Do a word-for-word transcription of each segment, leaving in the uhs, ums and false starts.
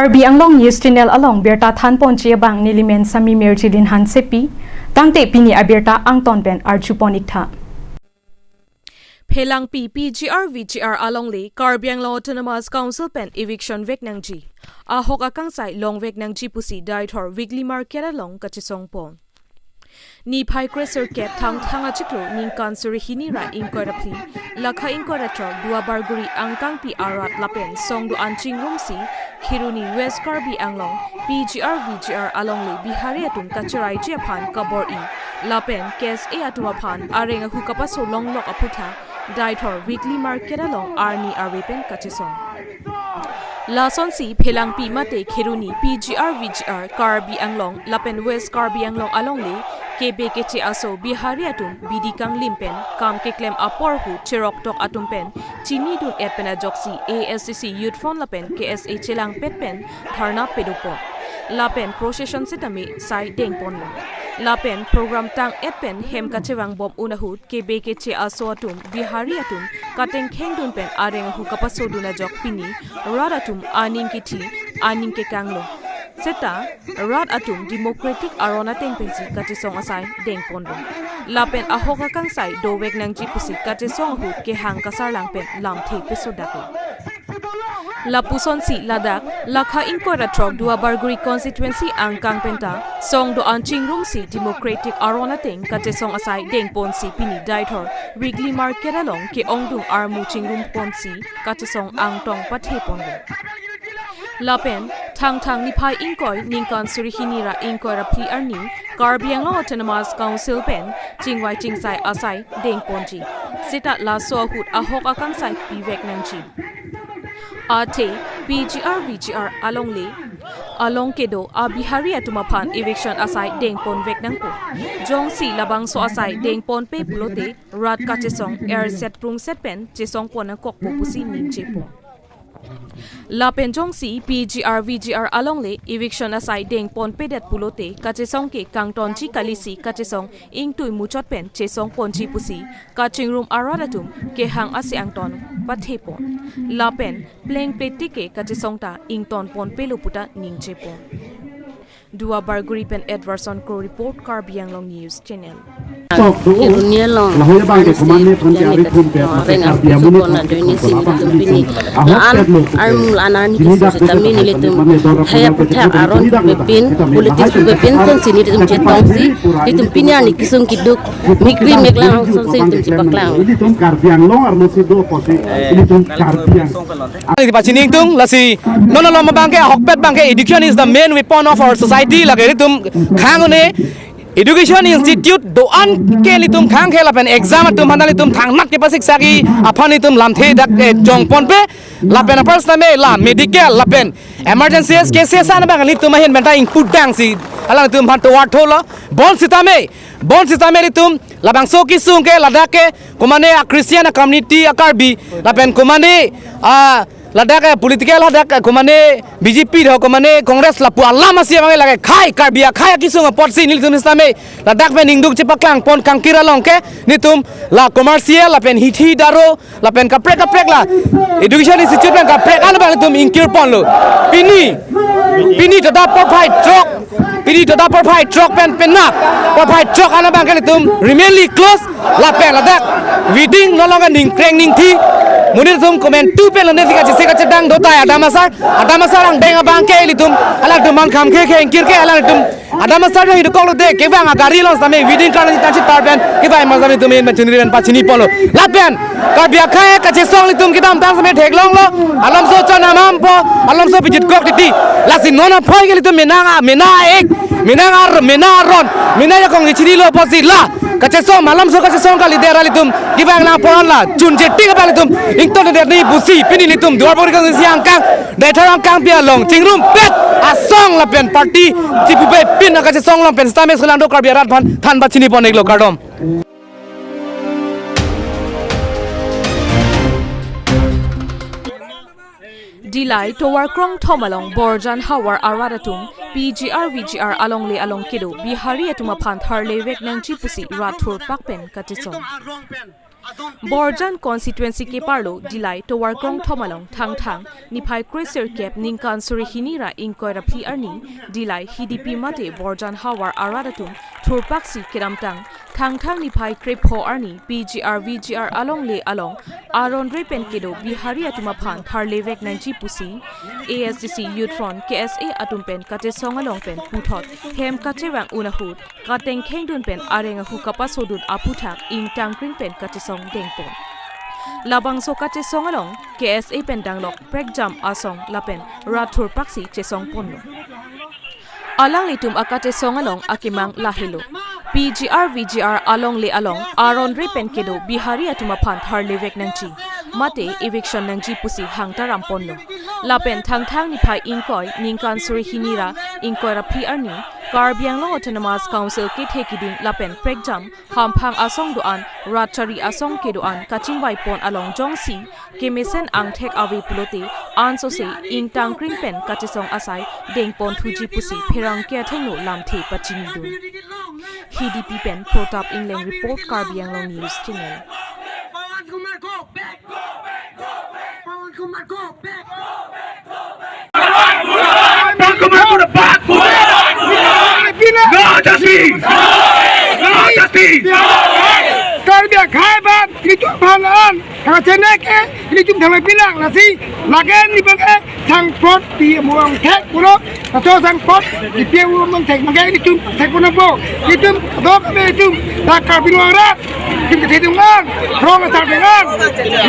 Karbi Anglong News Channel along birta thanponji abang nelimen Sami Mirjilin Hansepi, tangte pini abirta angton pen arjupon iktha. Phelangpi P G R V G R alongle Karbi Anglong Autonomous Council pen eviction vek nangji, ahok akangsai long vek nangji pusi Deithor Weekly Market along kachesongpon. Niphai kresirkep Thangthang achiklo ningkan suri hini ra ingkoi ra phli, lakha ingkoi ra throk Duarbagori angkangpi arat lapen song do-an chingrumsi Kheroni West Karbi Anglong P G R V G R alongle Bihari atum kacheraiji aphan kabor-i lapen K S A atum aphan areng ahu kapaso longlok aputhak Deithor Weekly Market along arni arve pen kachesong. Lasonsi Phelangpi mate Kheroni P G R V G R Karbi Anglong lapen West Karbi Anglong alongle kebe keche aso Bihari atum bidi kanglim pen kam keklem apor hu cheroktok atum pen chinidun et pen ajoksi A S D C Youth Front lapen K S A chelangpet pen dharna pedopon. Lapen procession setame sai dengponlo. Lapen program tang et pen hem kachevangbom un ahut kebe keche aso atum Bihari atum katengkhengdun pen areng ahu kapasodun ajok pini rat atum aning kithi aning kekanglo. Seta rat atum democratic aron ateng pensi kachesong asai dengponlo. Lapen ahok akangsai dovek nangji pusi kachesong ahut kehang kasarlang pen lamthe pesodaklo. Lapusonsi ladak lakha ingkoi ra throk Duarbagori constituency angkang penta song do-an chingrumsi democratic aron ateng kachesong asai dengponsi pini Deithor Weekly Market along ke-ongdung armu chingrumponsi kachesong angtong patheponlo. Lapen Thangthang niphai ingkoi ningkan suri hini ra ingkoi ra phli arni Karbi Anglong Autonomous Council pen chingvai chingsai asai dengponji. Seta laso ahut ahok akangsai pivek nangji. Athe P G R V G R alongle along kedo a Bihari atum aphan eviction asai dengponvek nangpo. Jongsi labangso asai dengponpe pulote rat kachesong erset prungset pen chesongpon nangkokpo pusi ningjepo. Lapen jongsi P G R V G R alongle eviction asai dengponpedet pulote kachesong ke kangtonji kalisi kachesong ingtui muchot pen chesongponji pusi kachingrum arat atum kehang asi angton pathepon. Lapen plengple tike kachesong ta ingtonponpelo puta ningjepon. Duarbagori pen Edwardson Kro report, Karbi Anglong News Channel. Kheroni along lahoi abang ke komatne phan ke ari phun pe mate areng Karbi amu aphun ke pon abang ke pini. Ahok la-an pet lo ke. Armul anan ke sitame nelitum hai aputhak aron pepin, politics pepin pensi nelitum chetongsi nelitum pini arni kesung keduk mikri meklang asonsi nelitum chepaklang. Ilitum Karbi Anglong arlosi do apotsi ilitum Karbi Ang- Neli pachini ingtung, lasi non along abang ke ahokpet abang ke education is the main weapon of our society. Lake ilitum khang un-e education institute do-an ke ilitum khang ke lapen exam atum aphan ilitum thangnat kepasiksaki aphan ilitum lamthe dak, eh, jongponpe lapen apar sitame la medical lapen emergency case case an abang ilitum ahin penta ingpudangsi alanglitum aphan tovar tholo. Bonsitame, bonsitame ilitum labangso kesung ke ladak ke komatne a Christian a community a Karbi lapen komatne, ah, ladak, eh, political ladak, eh, komatne B J P do komatne Congress lapu alam asi abang lake khei Karbi akhei akesung apotsi nelitum sitame ladak pen ingduk chepaklangpon kangkir along ke nelitum la commercial lapen hithi daro lapen kaprek kaprek la education institute pen kaprek an abang nelitum ingkirponlo. Pini, pini toda porphai throk, pini toda porphai throk pen penap, porphai throk an abang ke nelitum remain li close. Lapen ladak wedding nolong ningkreng ningthi monit atum komantu pen lo nesi kachisi kachedang do tai adam asar, adam asar angdeng abang ke ilitum alangtum man kham khe khe ingkir ke alangtum adam asar jong idu koklo de kevang agari along sitame wedding card nangji tangsi tar pen kevang ma sitame tum in pachini pen pachiniponlo. Lapen Karbi akhei kachesong ilitum kedamtang sitame theklonglo. Alamso chonam ampo, alamso pijit kok titi. Lasi non aphai ke ilitum menang a, menang a-ek, menang ar, menang aron, menang ajakong ichinilo apotsi la kachesong, alamso kachesong kalidet ra ilitum kevang nangpo, la chunche tik abang ilitum ingtondet nangji pusi pini ilitum Duarbagori kangsi angkang, Deithor angkangpi along chingrumpet asong lapen party chipupe pin akachesong along pen sitame selang do Karbi arat aphan than pachinipon-iklo, kardom. Dillai tovar krongthom along Borjan havar arat atum P G R V G R alongle along kedo Bihari atum aphan tharlevek nangji pusi rat thurpak pen kachesong. Borjan constituency keparlo Dillai tovar krongthom along Thangthang niphai kresirkep ningkan suri hini ra ingkoi ra phli arni Dillai Hidipi mate Borjan havar arat atum thurpaksi kedamtang Thangthang niphai krepho arni P G R V G R alongle along aron re pen kedo Bihari atum aphan tharlevek nangji pusi A S D C Youth Front K S A atum pen kachesong along pen puthot hem kachevang un ahut katengkhengdun pen areng ahu kapasodun aphuthak ingtangkring pen kachesong dengpon. Labangso kachesong along K S A pen danglok prekjam asong lapen rat thurpaksi chesongponlo. Alanglitum akachesong along akemang lahelo. P G R V G R alongle along aron re pen kedo Bihari atum aphan tharlevek nangji mate eviction nangji pusi hangtaramponlo. Lapen Thangthang niphai ingkoi ningkan suri hini ra ingkoi ra phli arni Karbi Anglong Autonomous Council kethe kiding lapen prekjam hamphang asong do-an rat chari asong kedo-an kachingvaipon along jongsi kemesen angthek ave pulote ansose ingtangkring pen kachesong asai dengpon thuji pusi pherangke athengno lamthe pachinidun. Hidipi pen Protap Ingleng report, Karbi Anglong News Channel. Pawan Kumar, go back! Go back! Go back! Pawan Kumar, go back! Pawan Kumar, go back! No justice! No justice! Karbi akhai ban, ilitum aphan an, kachene ke, ilitum thalai pilang, lasi, lagen ni bang ke, sangpot pi mo angthek pulo, laso sangpot, pi pi mo angthek, mangke ilitum thek pulo po, ilitum, dok kami ilitum, dak Karbi Anglong arat, ilitum kethedung an, rong asar deng an,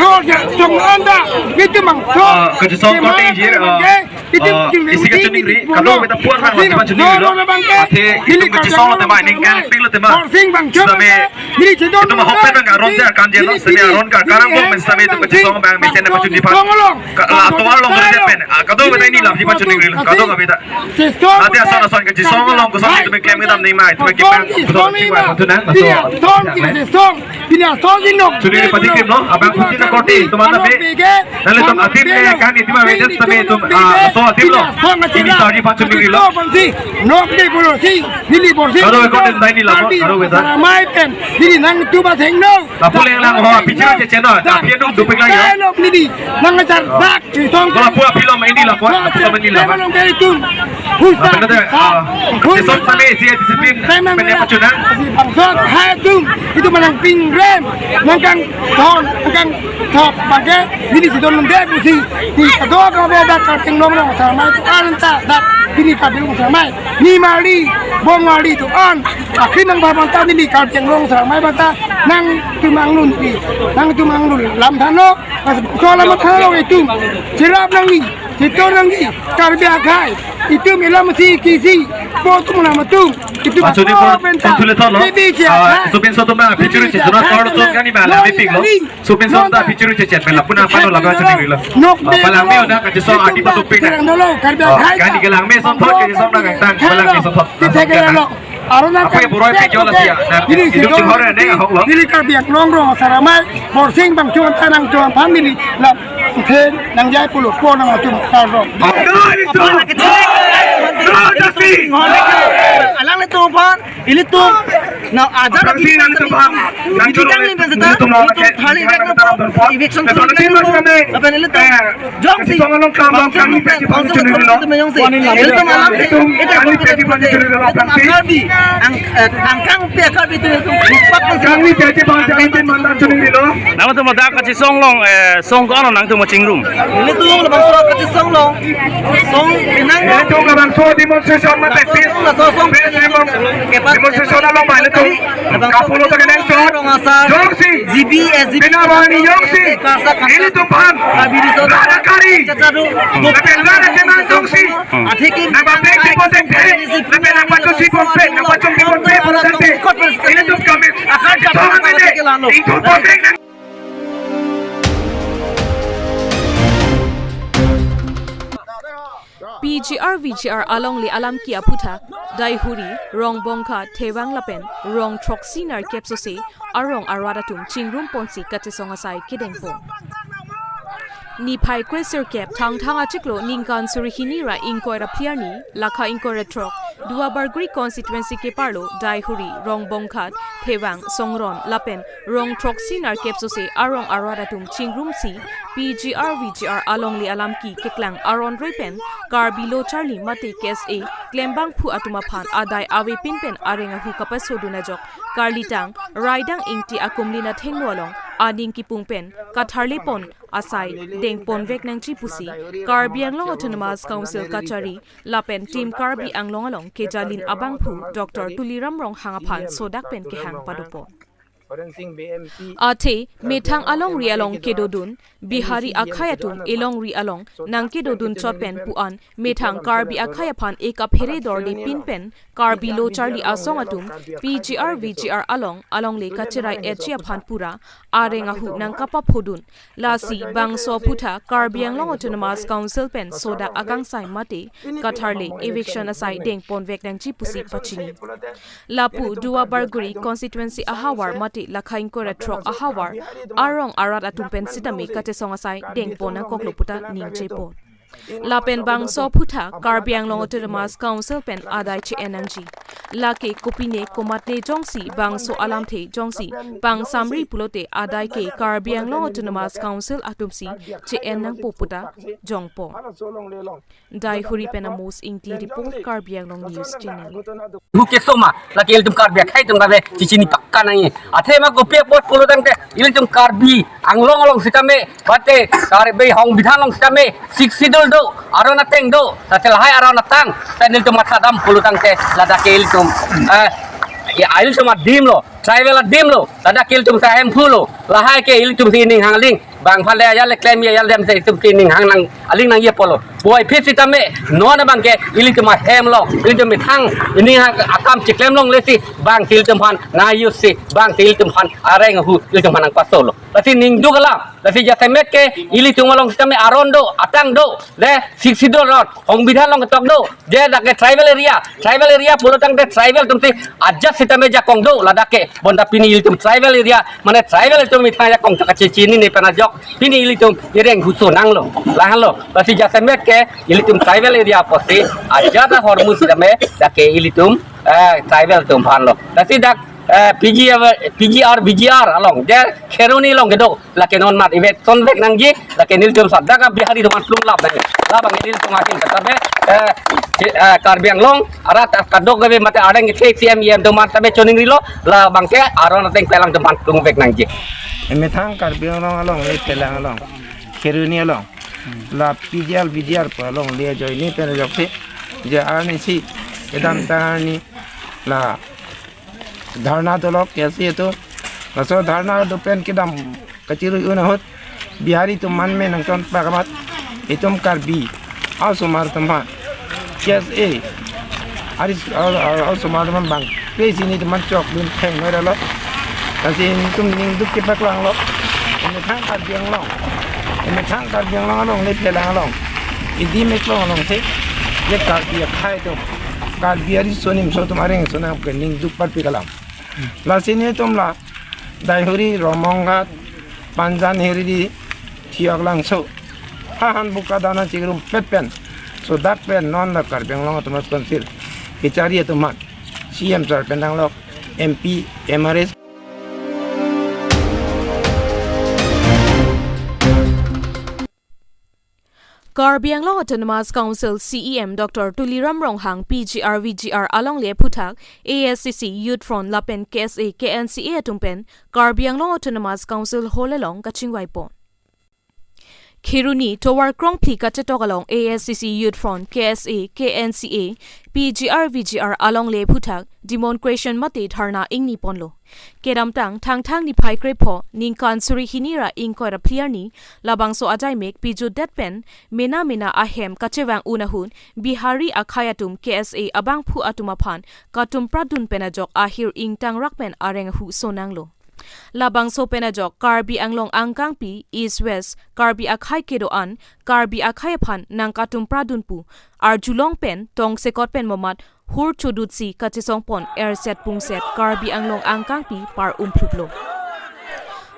rong asar song an da, ilitum bangso, Ah, kachesong kemang korte jir, ah, mangke, ilitum ah, isi kachoningri, kadokave ta puan nang lasi pachoningri lo. Athe itum kachesong lo tema, ningkan pik lo tema. Borsing bang chom sitame, bang ke, neli chedon itum bang ahok ke, pen bang aron te akan jelo, neli sitame aron ka, karang bong men sitame itum kachesong bang mesen pachoningri aphan. Chesong along. Ka, la tovar along bang pen, ah, kadokave ta neli lam pachoningri lo, kadokave ta. Chesong. Athe ason ason kachesong along koson itum klem kedam nangji ma, itum kepang, chesong puthot nangji ma. Chesong, chesong. Pini ason si nok. Choningri pati kim no, abang phutin na korte, teman tapi. Nanglitum atin ke kan itum awareness tame itum, ah, so atin lo. Ini tadi pachoningri lo. Nok de bolo si, neli borsing. Kado ko den dai ni la, kado beda. Ramai pen, neli nangtum athengno. Lapu leng lang ho, pichir che cheno, tapi itu dupik lang ya. Nok neli, nang ajar dak. Chesong. Lapu aphi lo ma ini lapu, aphi lo ma ini lapu. Chesong along ke itum. Husa. Apa nade, ah, chesong sitame isi discipline, pene pachunang. Si bangso hai itum, itum manang pingrem, nangkangthon, nangkangthop, bangke, neli chedon nang dek pusi, di kadokave dak Karbi Anglong asar mai do-an ta, dak pini Karbi Anglong asar mai. Nimali, Bongali do-an, akhir nang bang ta neli Karbi Anglong asar mai bang ta, nangtum angno neli, nangtum angno lam thanlo, Mas, soal amat halo itum. Cherap nangji, chetor nangji, Karbi akhai. Itum ilam si kisi, po tum nama tum. Itum pachuni po pon, penta. Pon thule tholo. Bibi che, ah, ha? Supin so tum na, bibi pichuru che, che, juna ha, tor tum ha, kani ba, no, lami pik lo. Nani. Supin so tum na, no, pichuru che, che, mela puna pano laga chuni lo. Nok ah, de palang lo. Me ona kachesong adi patu pik na. Terang dolo, Karbi akhai. Ah, kani kelang me so thot, kachesong na kangtang, palang me so thot. Kita kira lo. Aron nang apa ya, boroi pen pik jola oke. Siya. Nah, neli hidup chedon di hore nang, ne, ahok lo. Neli Karbi Anglong rong asar amei, borsing bang chuan tanang chuan family, la, the, nangjai pulo, po nang atum, ta rong. No, no, no, no, no, no. Alangtum aphan, ilitum, na, ajar. Apa sih nang itu, Bang? Nang itu kan juru, limpa seta, itu mau itu pakai, thali kan, eviction, apa, thali kan, apa, ilitum. Eh, jongsi. Kachesong along klam bang kami peti pang chuningri lo. Kami peti pang chuningri lo, bang si. Ang, eh, angkang pi akar pi itu, itu. Kami peti pang chuningri lo. Nangtum ladak kachesong along, eh, song ko-an nangtum chingrum? Nelitum labangso kachesong along. Song pinang. Nelitum labangso demonstration mate peace. Song, song. Peace demon-, demonstration along ba nelitum. Kapulo ta kenang chot. Jongsi. G B, S G B. Bina bani jongsi. Karsa, karsa. Ilitum aphan. Kabiri so. Rada kari. Cacaru. Lapen rada kena jongsi. Atheke. Nang bapek di potek de. Lapen nang pachun si potek. Nang pachun si potek. Ilitum kami. Akan kami. Itu potek. P G R V G R alongle alam ki aphuthak, Daihuri, Rongbongkha, Thevang lapen rong throksi nerkep sose arong arat atum chingrum ponsi kachesong asai kedengpon. Niphai kresirkep Thangthang achiklo ningkan suri hini ra ingkoi ra phli arni, lakha ingkoi ra throk, Duarbagori constituency keparlo Daihuri, Rongbonghat, Thevang, Songron lapen Rongthroksi nerkep sose arong arat atum chingrumsi P G R V G R alongle alam keklang aron rui pen Karbi Lo Charli mate K S A klembangphu atum aphan adai avepin pen areng ahu kapasodun ajok karlitang Raidang Ingti akumlin athengno along aning kipung pen katharlepon asai dengponvek nangji pusi Karbi Anglong Autonomous Council kachari lapen Team Karbi Anglong along kejalin abangphu Doctor Tuliram Ronghang aphan sodak pen kehang padopon. Athe methang alongri along kedodun Bihari akhei atum elongri along nangkedodun chot pen pu-an methang Karbi akhei aphan ek aphere dorlepin pen Karbi Lo Charli Asong atum P G R V G R along alongle kacherai etji aphan pura areng ahu nangkapaphodun. Lasi bangso aphuthak Karbi Anglong Autonomous Council pen sodak agangsai mate katharle eviction asai dengponvek nangji pusi pachini. Lapu Duarbagori constituency ahavar mate lakha ingkoi ra throk ahavar arong arat atum pen sitame kachesong asai dengpon nangkoklo puta ningjepon. Lapen bangso aphuthak Karbi Anglong Autonomous Council pen adai che-en nangji. Lake kopine komatne jongsi bangso alamthe jongsi pangsamri pulote adai ke Karbi Anglong Autonomous Council atumsi che-en nangpo puta jongpo. Daihuri pen Amos Ingti report, Karbi Anglong News Channel. Hu kesoma, lake ilitum Karbi akhei atum kave chichini pakka nangji. Athe ma kopi apot pulotangte ilitum Karbi Anglong along sitame, bate Karbi Songbidhan along sitame, Sixth Schedule do, aron ateng do, sase lahai aron ateng, ta ilitum mathadam pulotangte ladak ke ilitum, eh, ya, ilitum adimlo, tribal adimlo, ladak ke ilitum ta hemphulo, lahai ke ilitum si ning hangling, bang phale ajat le klem ajat le damsi ilitum ke ning hang nang aling nangji apotlo. Puvoiphit sitame non abang ke ilitum ahemlo, ilitum methang, ining hang akam chiklem longlesi bang si ilitum aphan nangjusi, bang si ilitum aphan areng ahu ilitum aphan nangpasolo. Lasi ningduk alam, lasi jasemet ke ilitum along sitame aron do, ateng do, le Sixth Schedule aron, Songbidhan along ketok do, je dak ke tribal area, tribal area pulotangte tribal atumsi ajat sitame jakong do, ladak ke bonta pini ilitum tribal area, mane tribal atum methang jakong chok kachechinine pen ajok, pini ilitum ireng ahu sonanglo, lahenlo, lasi jasemet ke ilitum tribal area apotsi ajat ahormu sitame dak ke ilitum, eh, tribal atum aphanlo. Lasi dak, eh, P G R, P G R V G R along, je Kheroni along kedo, lake non mat eviction vek nangji, lake nelitum sadak Bihari atum aphan plung lap nangji. Labang nelitum ahin katabe, eh, che-, eh, Karbi Anglong arat kadokave mate areng ke C M E M atum aphan tabe choningrilo, labang ke aron ateng pen alangtum aphan plung vek nangji. Emethang Karbi Anglong along, le Phelang along, Kheroni along, la P G R V G R pu alongle ajoine pen ajoksi, je arnisi kedamtang arni la dharna dolok K S A atum. Laso dharna do pen kedam kachirui un ahut Bihari atum manme nangchonpak amat itum Karbi osomar atum aphan K S A ari, a, a, osomar atum aphan bang pe si nelitum aphan chokdun theng noi ralo. Lasi nelitum ningduk chepaklanglo. Emethang Karbi Anglong, emethang Karbi Anglong along, le Phelang along, idim eklong alongsi le Karbi akhei atum, Karbi ariso nimso atum areng aso nangke ningduk parpik alam. Lasi nelitum la Daihuri, Rongbonghat, Panjan, Hiriri, Thioklangso, hahan buka dana chingrumpet pen, sodak pen non la Karbi Anglong Autonomous Council kachari atum aphan C M sir pen danglok, M P, M R S. Karbi Anglong Autonomous Council C E M Doctor Tuliram Ronghang P G R V G R alongle aphuthak A S D C, Youth Front lapen K S A, K N C A atum pen Karbi Anglong Autonomous Council Hall along kachingvaipon. Kheroni tovar krongphli kachetok along A S D C, Youth Front, K S A, K N C A, P G R V G R alongle aphuthak demonstration mate dharna ingniponlo. Kedamtang Thangthang niphai krepho ningkan suri hini ra ingkoi ra phli arni labangso ajaimek pijutdet pen mena mena ahem kachevang un ahut Bihari akhei atum K S A abangphu atum aphan katum pradun pen ajok ahir ingtangrak pen areng ahu sonanglo. Labangso pen ajok Karbi Anglong angkangpi East West Karbi akhei kedo-an Karbi akhei aphan nangkatum pradun pu arjulong pen tongsekot pen momat hur chodutsi kachesongpon erset pungset Karbi Anglong angkangpi par umpluplo.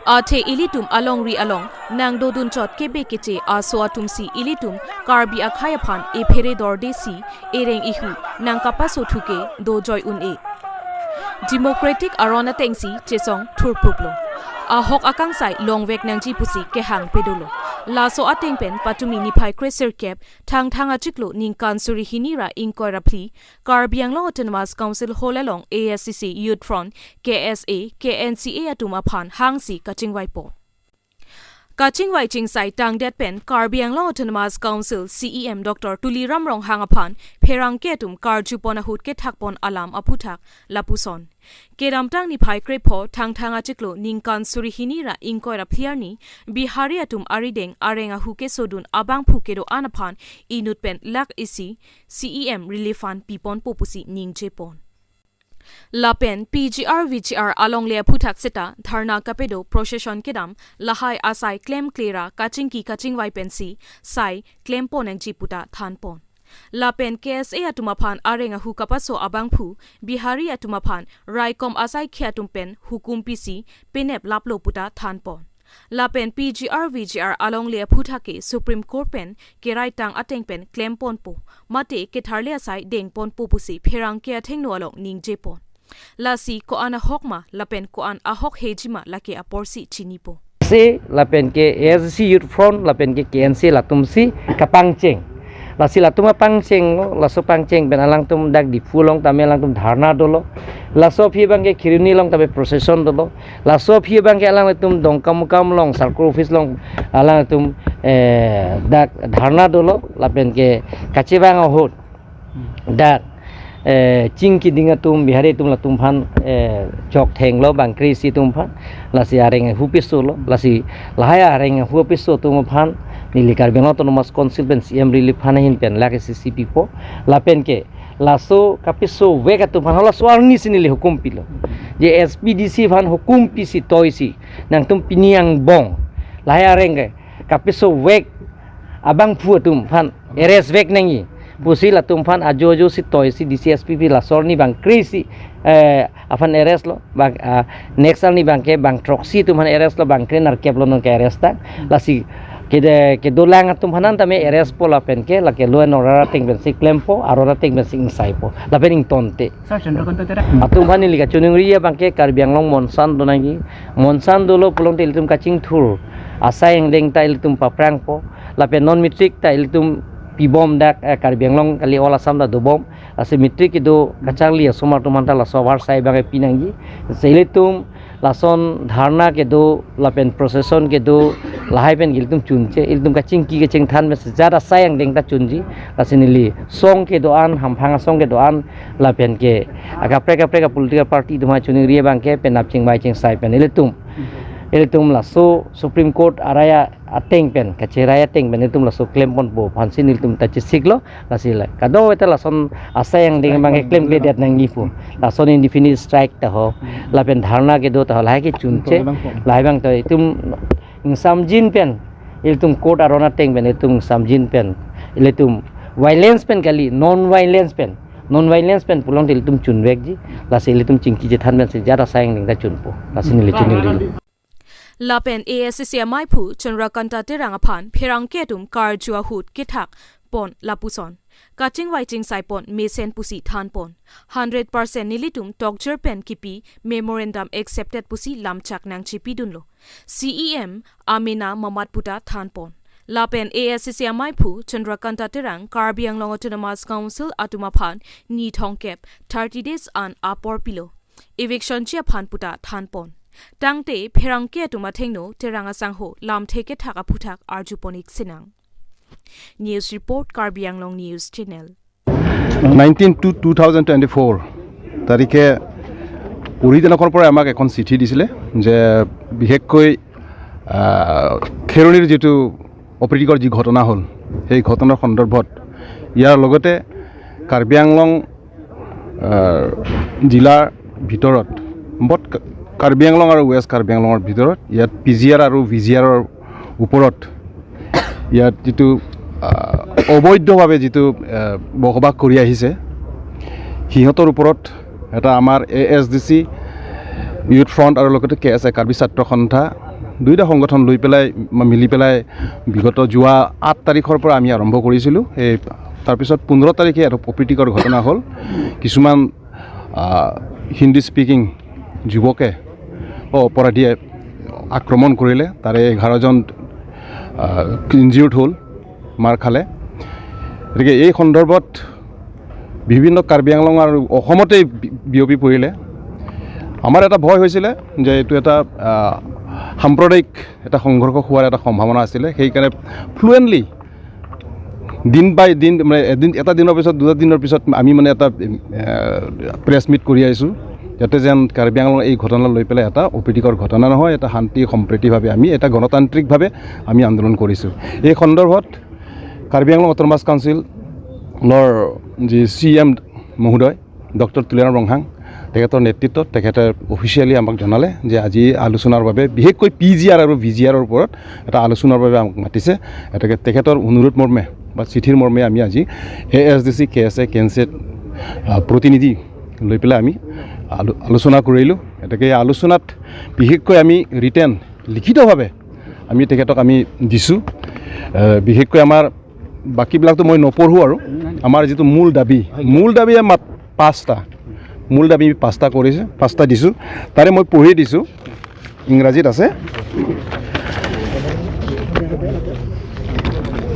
Athe ilitum alongri along nangdodun chot kebe keche aso atumsi ilitum Karbi akhei aphan ephere dorde si ereng ehu nangkapaso thuke dojoi un-e. Democratic aron atengsi chesong thurpruplo. Ahok akangsai longvek nangji pusi kehang pedolo. Laso ateng pen patumi niphai kresirkep Thangthang achiklo ningkan suri hini ra ingkoi ra phli Karbi Anglong Autonomous Council Hall along A S C C Youth Front, K S A, K N C A atum aphan hangsi kachingvaipo. Kachingvai chingsai tangdet pen Karbi Anglong Autonomous Council C E M Doctor Tuliram Ronghang aphan pherangke atum karjupon ahut kethakpon alam aphuthak lapuson. Kedamtang niphai krepho Thangthang achiklo ningkan suri hini ra ingkoi ra phli arni Bihari atum arideng areng ahu kesodun abangphu kedo-an aphan inut pen lakh isi C E M relief fund piponpo pusi ningjepon. Lapen P G R V G R alongle aphuthak seta dharna kapedo procession kedam lahai asai klemkle ra kachingki kachingvai pensi sai klempon nangji puta thanpon. Lapen K S A atum aphan areng ahu kapaso abangphu Bihari atum aphan raikom asaikhi atum pen hukum pisi penep laplo puta thanpon. Lapen P G R V G R alongle aphuthak ke Supreme Court pen kerai tang ateng pen klemponpo mate ketharle asai dengponpo pusi pherangke athengno along ningjepon. Lasi ko-an ahok ma lapen ko-an ahok heji ma lake aporsi chinipo. Si lapen ke A S C Youth Front lapen ke K N C latumsi kapangcheng. Lasi latum apangcheng, laso pangcheng pen alangtum dak Diphu along tame alangtum dharna dolo. Laso aphi abang ke Kheroni along tame procession dolo. Laso aphi abang ke alangtum Dongkamukam along circle office along alangtum, eh, dak dharna dolo lapen ke kachevang ahut dak, eh, chingki ding atum Bihari atum latum aphan, eh, chok thenglo bangkre isi atum aphan. Lasi areng ahu piso lo, lasi lahai areng ahu piso atum aphan neli Karbi Anglong Autonomous Council pen C M relief fund ahin pen lakh isi isi pipo. Lapen ke laso kapiso vek atum aphan halaso arnisi neli hukum pilo. Je S P D C aphan hukum pisi toisi nangtum pini angbong lahai areng ke kapiso vek abangphu atum aphan arrest vek nangji pusi latum aphan ajo ajo si toisi D C S P pi laso arni bangkre isi, eh, aphan arrest lo. Bang, ah, next arni abang ke bang throksi atum aphan arrest lo, bangkre nerkep lo non ke arrest ta. Lasi kede kedolang atum aphan tame arrest po lapen ke lake law and order ateng pensi klempo, aron ateng pensi ingsaipo lapen ingtonte. Sir, Chandrakanta Terang. Atum aphan neli kachiningri abang ke Karbi Anglong monsan do nangji. Monsan dolo pulote ilitum kachingthur asai angdeng ta ilitum paprangpo. Lapen non matric ta ilitum pibom dak, eh, Karbi Anglong kali, all Assam ta dobom. Lasi matric kedo kacharli asomar atum aphan ta laso avarsai abang ke pinangji. Si ilitum lason dharna kedo lapen procession kedo lahai pen ilitum chunche, ilitum kachingki kachingthan pen sejat asai angdeng ta chunji. Lasi neli song kedo-an, hamphang asong kedo-an lapen ke akaprek kaprek a political party atum aphan chiningri abang ke penap chingvai chingsai pen ilitum, ilitum laso Supreme Court arai ateng pen, kacherai ateng pen ilitum laso klemponpo aphansi nelitum ta chesiklo. Lasi la kadokave ta lason asai angdeng abang ke klemkledet nangji pu. Lason indefinite strike ta ho, lapen dharna kedo ta ho, lahai ke chunche. Lahai abang ta itum ingsamjin pen, ilitum court aron ateng pen itum ingsamjin pen, ilitum violence pen kali, non violence pen, non violence pen pulote ilitum chunvekji. Lasi ilitum chingki chethan pen sejat asai angdeng ta chunpo. Lasi neli chiningri. Lapen A S C C amaiphu Chandrakanta Terang aphan pherangke atum karju ahut kethakpon lapuson, kachingvai chingsaipon mesen pusi thanpon. Hundred percent nelitum tokjor pen kipi memorandum accepted pusi lamchak nangchipidunlo. C E M amena mamat puta thanpon. Lapen A S C C amaiphu Chandrakanta Terang Karbi Anglong Autonomous Council atum aphan ni thomkep, thirty days an apor pilo eviction ji aphan puta thanpon. Tangte pherangke atum athengno Terang asangho lamthe kethak aphuthak arjupon-ik sinang. News report, Karbi Anglong News Channel. Nineteen two two thousand twenty four তাৰিখে পুৰী জনগণৰ পৰা আমাক এখন চিঠি দিছিলে যে বিশেষকৈ, আহ, খেৰণিৰ যিটো অপ্ৰীতিকৰ যি ঘটনা হ'ল, সেই ঘটনাৰ সন্দৰ্ভত ইয়াৰ লগতে কাৰ্বি আংলং, আহ, জিলাৰ ভিতৰত, বট কাৰ্বি আংলং আৰু ৱেষ্ট কাৰ্বি আংলঙৰ ভিতৰত ইয়াত পি জি আৰ আৰু ভি জি আৰৰ ওপৰত ইয়াত যিটো, আহ, অবৈধভাৱে যিটো, আহ, বসবাস কৰি আহিছে, সিহঁতৰ ওপৰত এটা আমাৰ A S D C, youth front আৰু লগতে কে এছ এ, কাৰ্বি ছাত্ৰ সন্থা, দুইটা সংগঠন লৈ পেলাই, মা-, মিলি পেলাই বিগত যোৱা আঠ তাৰিখৰ পৰা আমি আৰম্ভ কৰিছিলোঁ। এই তাৰপিছত পোন্ধৰ তাৰিখে এটা অপ্ৰীতিকৰ ঘটনা হ'ল। কিছুমান, আহ, হিন্দী স্পিকিং যুৱকে, অ, অপৰাধীয়ে আক্ৰমণ কৰিলে। তাৰে এঘাৰজন, আহ, ইনজিউৰ্ড হ'ল, মাৰ খালে। গতিকে এই সন্দৰ্ভত বিভিন্ন কাৰ্বি আংলং আৰু অসমতেই বি-, বিয়পি পৰিলে। আমাৰ এটা ভয় হৈছিলে যে এইটো এটা, আহ, সাম্প্ৰদায়িক এটা সংঘৰ্ষ হোৱাৰ এটা সম্ভাৱনা আছিলে। সেইকাৰণে ফ্লুৱেণ্টলি দিন বাই দিন, মানে, এদিন, এটা দিনৰ পিছত, দুটা দিনৰ পিছত আমি, মানে, এটা, এ, প্ৰেছ মিট কৰি আহিছোঁ, যাতে যেন কাৰ্বি আংলং এই ঘটনা লৈ পেলাই এটা অপ্ৰীতিকৰ ঘটনা নহয়, এটা শান্তি সম্প্ৰীতিভাৱে আমি, এটা গণতান্ত্ৰিকভাৱে আমি আন্দোলন কৰিছোঁ। এই সন্দৰ্ভত কাৰ্বি আংলং অট'নমাছ কাউন্সিলৰ যি চি ই এম মহোদয়, ডক্টৰ তুলিৰাম ৰংহাং, তেখেতৰ নেতৃত্বত তেখেতে অফিচিয়েলি আমাক জনালে যে আজি আলোচনাৰ বাবে, বিশেষকৈ পি জি আৰ আৰু ভি জি আৰৰ ওপৰত এটা আলোচনাৰ বাবে আমাক মাতিছে। গতিকে তেখেতৰ অনুৰোধ মৰ্মে বা চিঠিৰ মৰ্মে আমি আজি এ এছ ডি চি, কে এছ এ, কে এন চি এ, আহ, প্ৰতিনিধি লৈ পেলাই আমি আলো-, আলোচনা কৰিলোঁ। গতিকে এই আলোচনাত বিশেষকৈ আমি ৰিটেন, লিখিতভাৱে আমি তেখেতক আমি দিছোঁ। আহ, বিশেষকৈ আমাৰ বাকীবিলাকতো মই নপঢ়োঁ আৰু আমাৰ যিটো মূল দাবী, মূল দাবী মাত পাঁচটা, মূল দাবী পাঁচটা কৰিছে, পাঁচটা দিছোঁ। তাৰে মই পঢ়ি দিছোঁ, ইংৰাজীত আছে।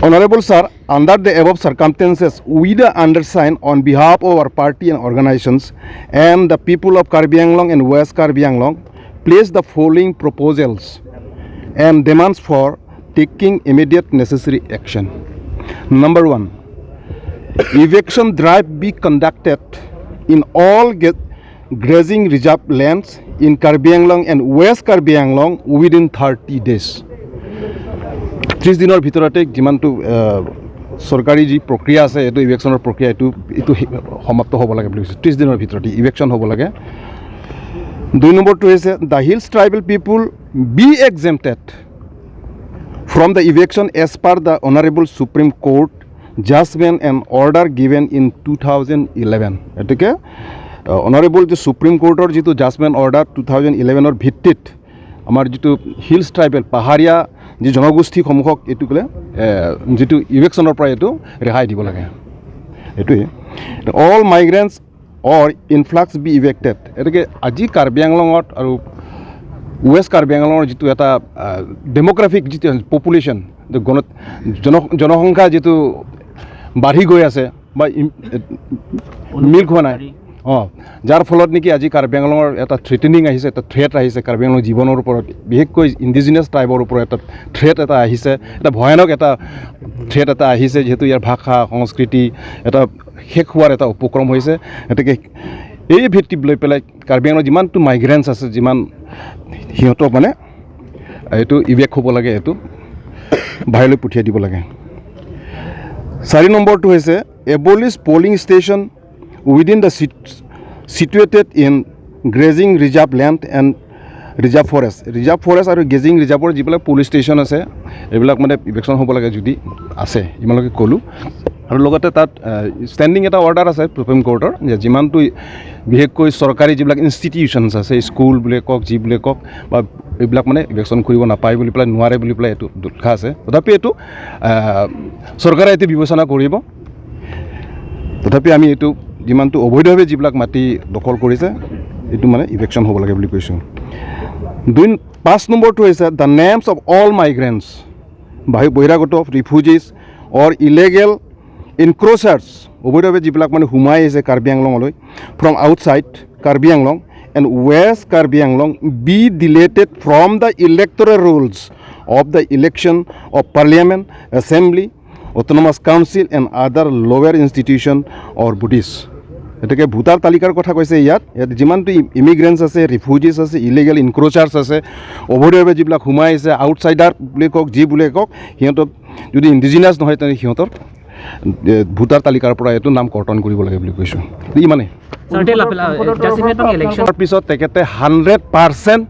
Honorable sir, under the above circumstances, we the undersigned on behalf of our party and organizations and the people of Karbi Anglong and West Karbi Anglong place the following proposals and demands for taking immediate necessary action. Number one, eviction drive be conducted in all ge-, grazing reserve lands in Karbi Anglong and West Karbi Anglong within thirty days. ত্ৰিছ দিনৰ ভিতৰতে যিমানটো, আহ, চৰকাৰী যি প্ৰক্ৰিয়া আছে, এইটো ইভিকশ্যনৰ প্ৰক্ৰিয়া, এইটো, এইটো সমাপ্ত হ'ব লাগে বুলি কৈছে। ত্ৰিছ দিনৰ ভিতৰতে ইভিকশ্যন হ'ব লাগে। দুই নম্বৰটো হৈছে, the Hills Tribal People be exempted from the eviction as per the Honorable Supreme Court judgment and order given in two thousand eleven. গতিকে, আহ, অনাৰেবল যে ছুপ্ৰিম কোৰ্টৰ যিটো জাজমেণ্ট অৰ্ডাৰ টু থাউজেণ্ড ইলেভেনৰ ভিত্তিত আমাৰ যিটো হিলছ ট্ৰাইবেল, পাহাৰীয়া যি জনগোষ্ঠীসমূহক এইটো ক'লে, এ, যিটো ইভিকশ্যনৰ পৰা এইটো ৰেহাই দিব লাগে। এইটোৱে। All migrants or influx be evicted. গতিকে আজি কাৰ্বি আংলঙত আৰু ৱেষ্ট কাৰ্বি আংলঙৰ যিটো এটা, আহ, ডেম'গ্ৰাফিক যিটো পপুলেশ্যন, যে গণ-, জন-, জনসংখ্যা যিটো বাঢ়ি গৈ আছে বা ইম-, এ, মিল খোৱা নাই। অ, যাৰ ফলত নেকি আজি কাৰ্বি আংলঙৰ এটা থ্ৰেটেনিং আহিছে, এটা থ্ৰেট আহিছে কাৰ্বি আংলং জীৱনৰ ওপৰত, বিশেষকৈ ইণ্ডিজিনাছ ট্ৰাইবৰ ওপৰত এটা থ্ৰেট এটা আহিছে, এটা ভয়ানক এটা থ্ৰেট এটা আহিছে, যিহেতু ইয়াৰ ভাষা, সংস্কৃতি এটা শেষ হোৱাৰ এটা উপক্ৰম হৈছে। গতিকে এই ভিত্তিত লৈ পেলাই কাৰ্বি আংলঙৰ যিমানটো মাইগ্ৰেণ্টছ আছে, যিমান সিহঁতক মানে এইটো ইভেক হ'ব লাগে, এইটো বাহিৰলৈ পঠিয়াই দিব লাগে। চাৰি নম্বৰটো হৈছে, abolish polling station within the sit-, situated in grazing reserve land and reserve forest. Reserve forest আৰু গ্ৰেজিং ৰিজাৰ্ভৰ যিবিলাক পুলিং ষ্টেচন আছে, এইবিলাক মানে ইভিকশ্যন হ'ব লাগে যদি আছে, ইমানলৈকে ক'লোঁ। আৰু লগতে তাত, আহ, ষ্টেণ্ডিং এটা অৰ্ডাৰ আছে ছুপ্ৰিম কোৰ্টৰ, যে যিমানটো বিশেষকৈ চৰকাৰী যিবিলাক ইনষ্টিটিউশ্যনছ আছে, স্কুল বুলিয়ে কওক, যি বুলিয়ে কওক, বা এইবিলাক মানে ইভিকশ্যন কৰিব নাপায় বুলি পেলাই, নোৱাৰে বুলি পেলাই এইটো লিখা আছে। তথাপি এইটো, আহ, চৰকাৰে এইটো বিবেচনা কৰিব। তথাপি আমি এইটো যিমানটো অবৈধভাৱে যিবিলাক মাটি দখল কৰিছে, এইটো মানে ইভিকশ্যন হ'ব লাগে বুলি কৈছোঁ। দুই, পাঁচ নম্বৰটো হৈছে, the names of all migrants, বাহি-, বহিৰাগত, refugees or illegal encroachers, অবৈধভাৱে যিবিলাক মানে সোমাই আহিছে কাৰ্বি আংলঙলৈ from outside Karbi Anglong and West Karbi Anglong be deleted from the electoral rolls of the election of Parliament, Assembly, Autonomous Council and other lower institution or bodies. গতিকে ভোটাৰ তালিকাৰ কথা কৈছে ইয়াত। ইয়াত যিমানটো ই-, ইমিগ্ৰেণ্টছ আছে, ৰিফিউজিজ আছে, ইলিগেল ইনক্ৰ'চাৰ্ছ আছে, অবৈধভাৱে যিবিলাক সোমাই আহিছে, আউটছাইডাৰ বুলি কওক, যি বুলিয়ে কওক, সিহঁতক যদি ইণ্ডিজিনাছ নহয়, তেনে সিহঁতৰ, এ, ভোটাৰ তালিকাৰ পৰা এইটো নাম কৰ্তন কৰিব লাগে বুলি কৈছোঁ। ইমানেই। ছাৰ, এতিয়া লাপেলা, এ, জাষ্টিন মেটৰ ইলেকশ্যন। তাৰ পিছত তেখেতে হাণ্ড্ৰেড পাৰ্চেণ্ট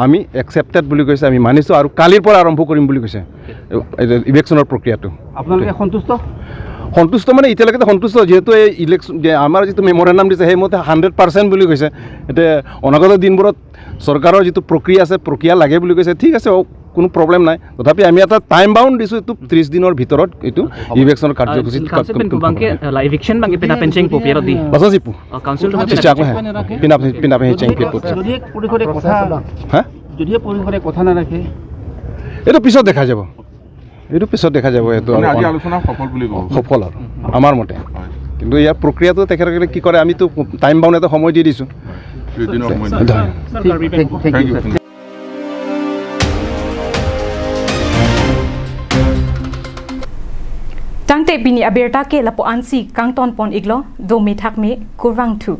আমি একচেপ্টেড বুলি কৈছে, আমি মানিছোঁ আৰু কালিৰ পৰা আৰম্ভ কৰিম বুলি কৈছে, এ, এ, ইভিকশ্যনৰ প্ৰক্ৰিয়াটো। আপোনালোকে সন্তুষ্ট? সন্তুষ্ট মানে এতিয়ালৈকে সন্তুষ্ট, যিহেতু এই ইলেকশ্যন যে আমাৰ যিটো মেমৰেণ্ডাম দিছে, সেইমতে হাণ্ড্ৰেড পাৰ্চেণ্ট বুলি কৈছে। এতিয়া অনাগত দিনবোৰত চৰকাৰৰ যিটো প্ৰক্ৰিয়া আছে, প্ৰক্ৰিয়া লাগে বুলি কৈছে, ঠিক আছে, অ, কোনো প্ৰব্লেম নাই। তথাপি আমি এটা টাইম বাউণ্ড দিছোঁ, এইটো ত্ৰিশ দিনৰ ভিতৰত এইটো ইভিকশ্যনৰ কাৰ্যসূচী। Council pen pu abangke, eh, la eviction abangke pina pen chengpo pi ardi. Laso si pu. Oh, council pen. Sisa ko hai. Pina, pina pen chengpo. যদি এক পরিষদে কথা, হা? যদি এক পরিষদে কথা না রাখে, এইটো পিছত দেখা যাব। এইটো পিছত দেখা যাব, এইটো মানে আৰু আজি আলোচনা সফল বুলি ক'ব। সফল আৰু আমাৰ মতে। হয়। কিন্তু ইয়াৰ প্ৰক্ৰিয়াটো তেখেতসকলে কি কৰে, আমিতো টাইম বাউণ্ড এটা সময় দি দিছোঁ। দুদিনৰ সময় দি। ধন্যবাদ। Thank you, thank you, sir। Tangte pini abirta ke lapu-ansi kangton pon iklo, dome thakme, kurvangthu.